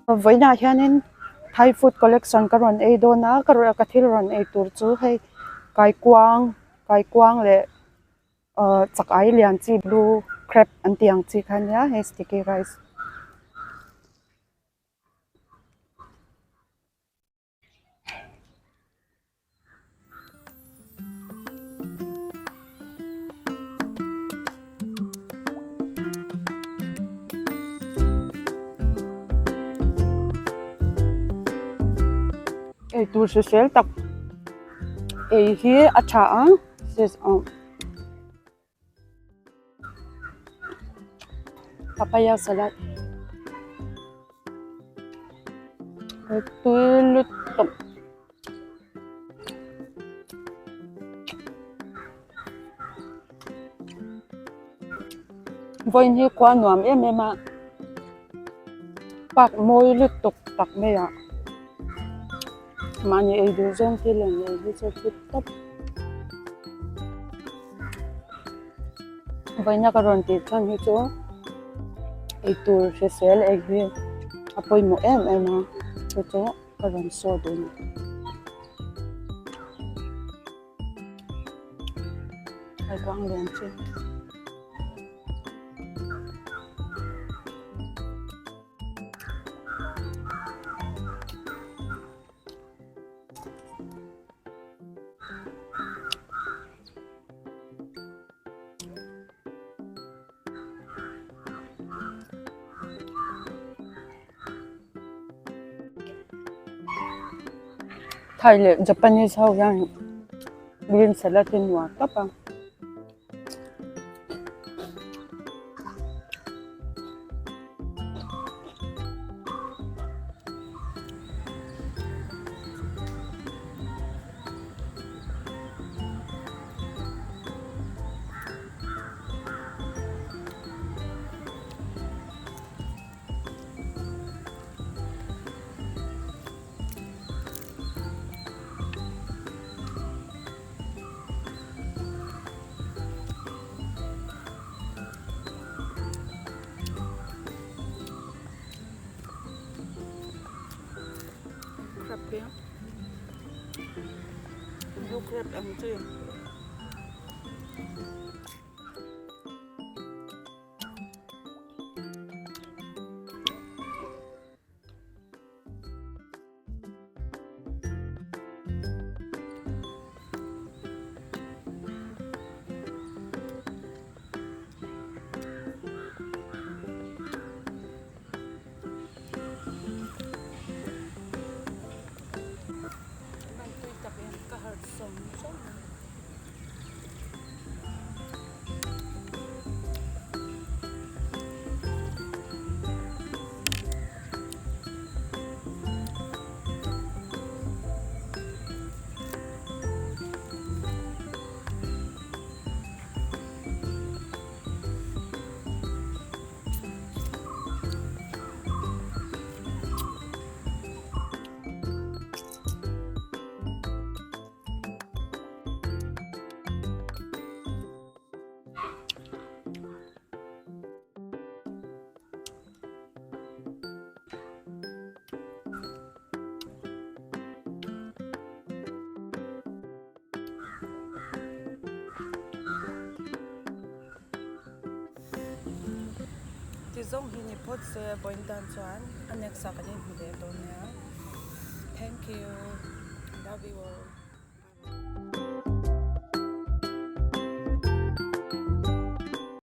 Vawiinah hianin Thai food collection ka rawn ei dawn a, ka ka thil rawn ei tur chu hei kaikuang kaikuang leh ahh chak ai lian chi blue crab an tih ang chi kha ania hei sticky rice. Eitur hrisel tak ei hi a tha a Papaya salad tui lutuk. Vawiin hi khua nuam em em a park mawi lutuk tak mai ah mahni ei duh zawng thil an ei hi chu a hlu tawp. Vawiina ka rawn tih chhan hi chu eitur hrisel ei hi a pawimawh em em a chu chu ka rawn sawi duh a ni. Kaikuang lian chu. Thai leh Japanese ho hian green salad hi nuam tawp a. Crab hi blue crab ang chi. Ti zawng hi ni phawt se vawiin tan chuan a next ah kan inhmu leh dawn nia. Thank you. Love you all.